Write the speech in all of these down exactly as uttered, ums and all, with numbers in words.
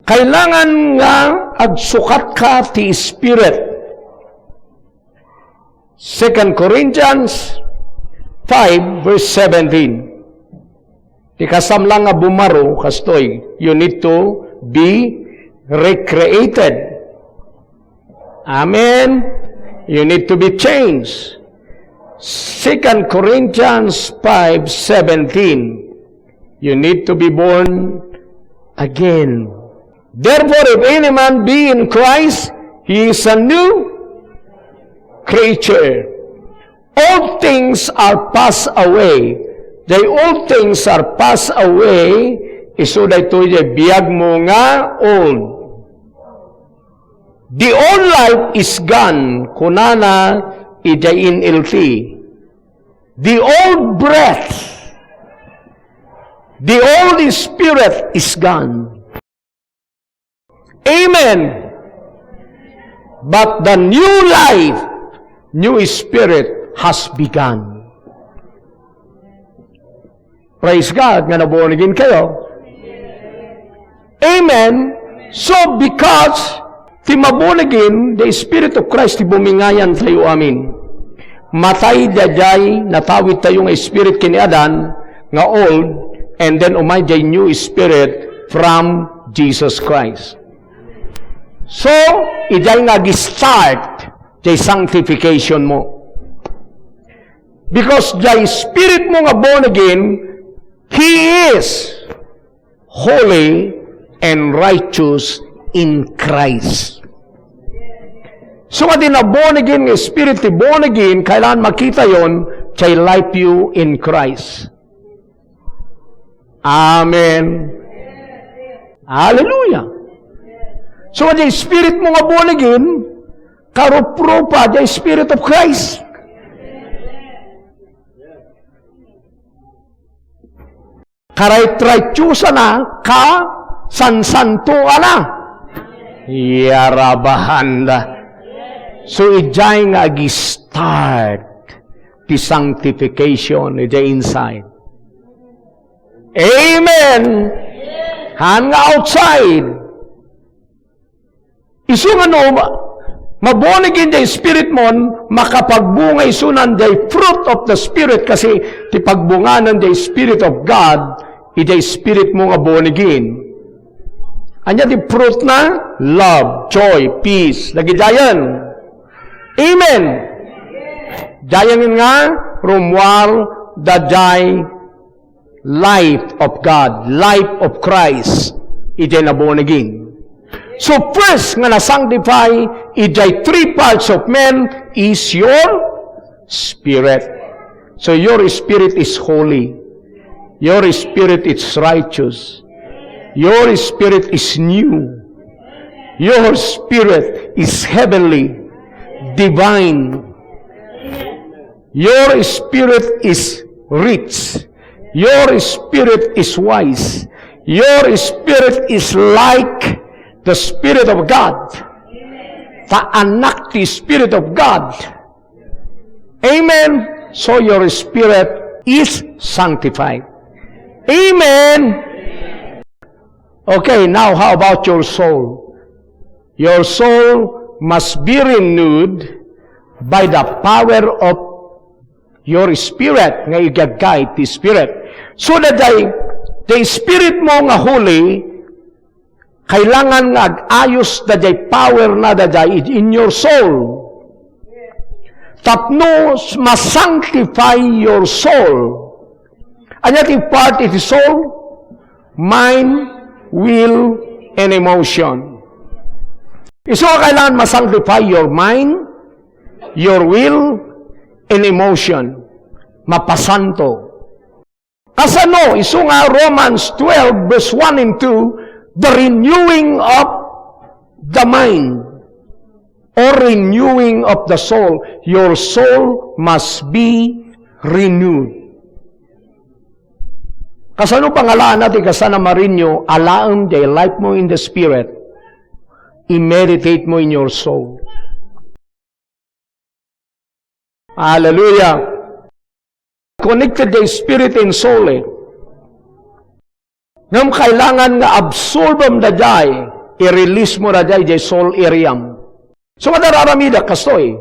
Kailangan nga agsukatka ti Spirit. Second Corinthians five verse seventeen. Ti kasam lang nga bumaro, kastoy, you need to be recreated. Amen. You need to be changed. Second Corinthians five seventeen. You need to be born again. Therefore, if any man be in Christ, he is a new creature. All things are passed away. The old things are passed away. Isu daytoy jay biag mo nga old. The old life is gone, kunana idiay N L T. The old breath, the old spirit is gone. Amen. But the new life, new spirit has begun. Praise God, nga na-born again kayo. Amen. So, because ti ma-born again, the Spirit of Christ ti bumingayan tayo amin. Matay daydiay natawid tayo nga spirit ken ni Adan nga old, and then umay jay new spirit from Jesus Christ. So, idiay nga ag-start jay sanctification mo. Because jay spirit mo nga born again, he is holy and righteous in Christ. So, nga di na-born again nga spirit ti born again, kailangan makita yon, jay life you in Christ. Amen. Hallelujah. So, nga di spirit mo nga born again, karuprupa, the Spirit of Christ. Karaytraytiosana, kasansantoana. Yarabahanda. So, idiay nga ag-start ti sanctification, idiay inside. Amen. Han nga outside. Isu nga no, ma-born again jay spirit mon, makapagbunga isunan jay fruit of the Spirit, kasi ti pagbunganan jay Spirit of God, idiay spirit mo nga born again. Ania ti fruit na? Love, joy, peace. Dagidiayen. Amen. Diayen nga, rummuar daydiay life of God, life of Christ, idiay na-born again. So first nga na-sanctify idiay three parts of man is your spirit. So your spirit is holy. Your spirit is righteous. Your spirit is new. Your spirit is heavenly, divine. Your spirit is rich. Your spirit is wise. Your spirit is like the Spirit of God. Ta annak ti Spirit of God. Amen. So your spirit is sanctified. Amen. Okay, now how about your soul? Your soul must be renewed by the power of your spirit, nga igagay ti spirit. So that the, the spirit mo nga holy, kailangan nga ag-ayos daydiay power na daydiay in your soul. Tapno masanctify your soul. Ania ti part iti soul? Mind, will, and emotion. Isu a kailangan masanctify your mind, your will, and emotion. Mapasanto. Kasano? Isu nga Romans twelve verse one and two, the renewing of the mind or renewing of the soul. Your soul must be renewed. Kasano pangalaana ti kasana ma-renew? Alaem jay life mo in the spirit. I-meditate mo in your soul. Hallelujah. Connected the spirit and soul, eh. Ngem kailangan nga absorbem daydiay. I-release mo daydiay, jay soul area-m. So, nga aramidek kastoy.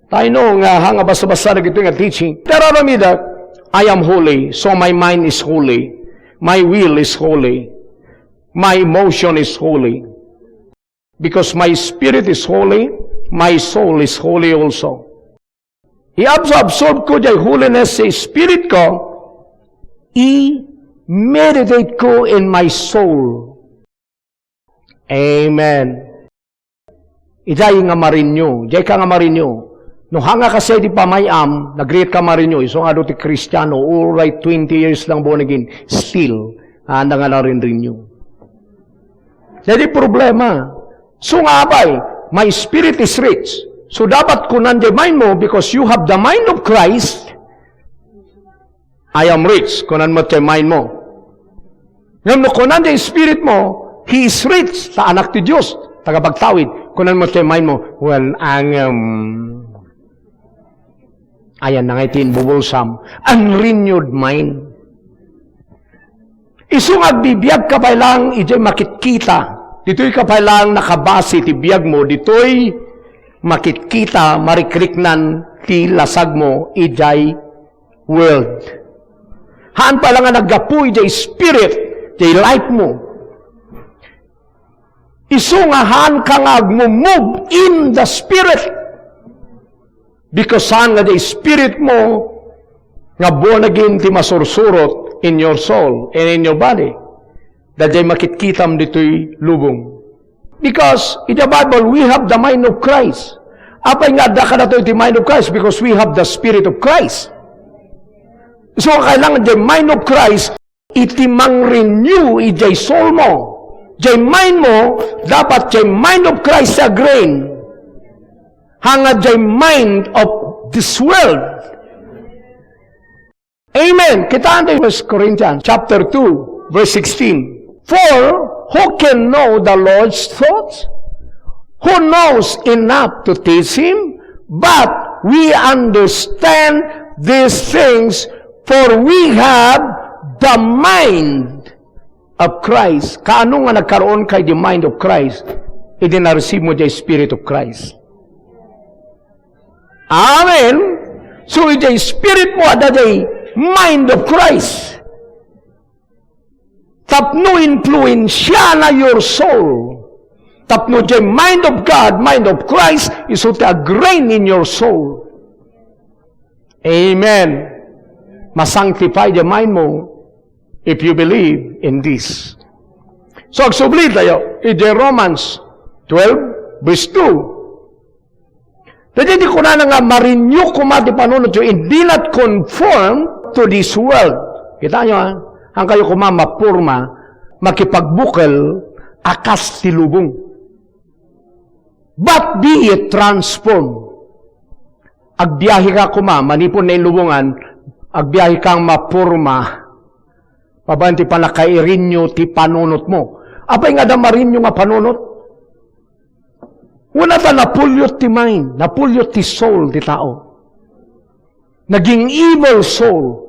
Tayo nga, ha, nga basta-basta dagitoy nga teaching. Aramidek, "I am holy, so my mind is holy. My will is holy. My emotion is holy." Because my spirit is holy, my soul is holy also. I-absorb ko jay holiness sa spirit ko, i-meditate ko in my soul. Amen. Idiay nga ma-renew, diay ka nga ma-renew. No, hanga kasi di pamay-am, nagriit ka ma-renew, isu nga adu ti Kristiano, uray twenty years lang born again, still, anda nga narin-renew. Jadi problema. So nga abay, my spirit is rich. So dapat kunan jay mind mo, because you have the mind of Christ, "I am rich," kunan mo jay mind mo. Ngem no kunan jay spirit mo, "He is rich," ta anak ti Dios, tagapagtawid, kunan mo jay mind mo, "Well, angem." Ayan na nga iti imbubulsam, unrenewed mind. Isu nga agbibiag ka pay lang idiay makitkita. Ditoy ka pay lang nakabase ti biag mo, ditoy makitkita, marikriknan ti lasag mo idiay world. Haan pay lang nga naggapu idiay spirit, idiay life mo. Isu nga haan ka nga agmumove in the Spirit. Because saan nga diay spirit mo nga born again ti masursurot in your soul and in your body. Daydiay makitkitam ditoy lubong. Because in the Bible, we have the mind of Christ. Apay nga adda kadatoy ti mind of Christ? Because we have the Spirit of Christ. So, kailangan the mind of Christ, iti mang-renew idiay soul mo. Diay mind mo, dapat diay mind of Christ ti agreign. Hanga diay mind of this world. Amen. Kitaan tayo First Corinthians chapter two, verse sixteen. For who can know the Lord's thoughts? Who knows enough to teach him? But we understand these things, for we have the mind of Christ. Kaano nga nagkaroon kay the mind of Christ? Idi na-receive mo the Spirit of Christ. Amen. So, idiay spirit mo, adda diay mind of Christ. Tapno influensiana your soul. Tapno diay mind of God, mind of Christ, isu ti agreign in your soul. Amen. Masanctify diay mind mo if you believe in this. So, agsubli tayo, idiay Romans twelve, verse two. Daydiay ti kunana nga, "Ma-renew koma ti panunotyo, and be not conformed to this world." Kita nyo, ha? Haankayo koma maporma, makipagbukel a kas ti lubong. "But be ye transformed." Agbiahe ka koma, manipud nailubongan, agbiahe kang maporma. Babaen ti pannaka-renew ti panunot mo. Apay nga adda ma-renew nga panunot? Wen, ta napulyot ti mind, napulyot ti soul ti tao. Naging evil soul.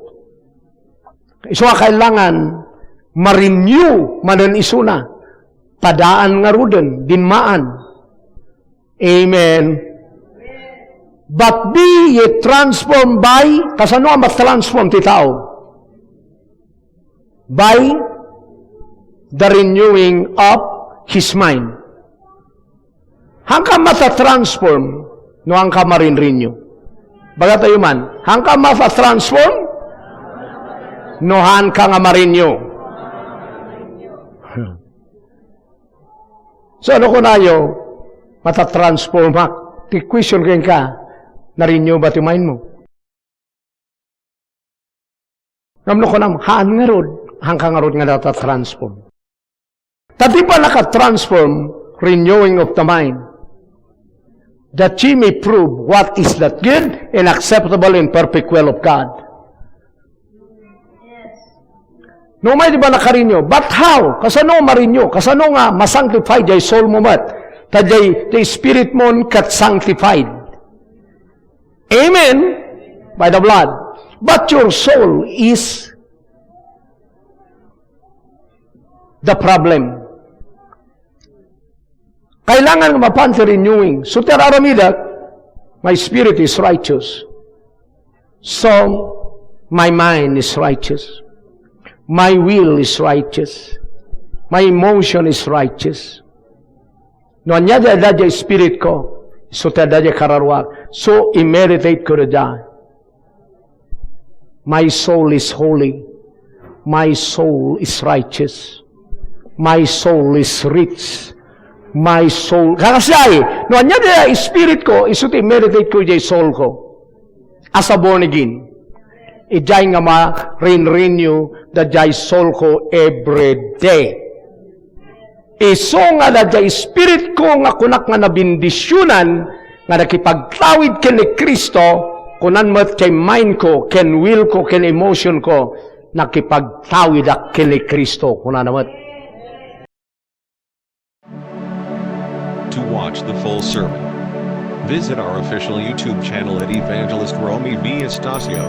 Isu a kailangan ma-renew manen isuna. Padaan ngaruden, dinmaan. Amen. "But be ye transformed by," kasano a ma-transform ti tao? "By the renewing of his mind." Haanka mata-transform no haanka marin-renew. Baga tayo man, haanka mata-transform no haanka nga ma-renew. So, ano kunayo? Mata-transformak. Ti question kenka, na-renew ba ti mind mo? Ngem no kunam, haan ngarud, haanka ngarud nga nata-transform. Ta ti pannaka-transform, renewing of the mind, that ye may prove what is that good and acceptable and perfect will of God. No, may di ba naka-renew? But how? Kasano ma-renew? Kasano nga ma-sanctify diay soul mo met? Ta diay, diay spirit mo ket sanctified. Amen? By the blood. But your soul is the problem. Kailangan nga mapan ti renewing. So, ti ar-aramidek, my spirit is righteous. So, my mind is righteous. My will is righteous. My emotion is righteous. No ania ti adda diay spirit ko, isu ti adda diay kararuak. So, i-meditate ko daydiay. My soul is holy. My soul is righteous. My soul is rich. My soul. Kakasiay, no ania diay spirit ko, isu ti i-meditate ko diay soul ko. As a born again. Idiay nga ma-renew daydiay soul ko every day. Isu nga adda diay spirit ko nga kunak nga nabendisionan nga nakipagtawid ken ni Cristo, kunan met ti mind ko, ken will ko, ken emotion ko, nakipagtawidak ken ni Cristo, kunana met. To watch the full sermon, visit our official YouTube channel at Evangelist Romy B. Estacio.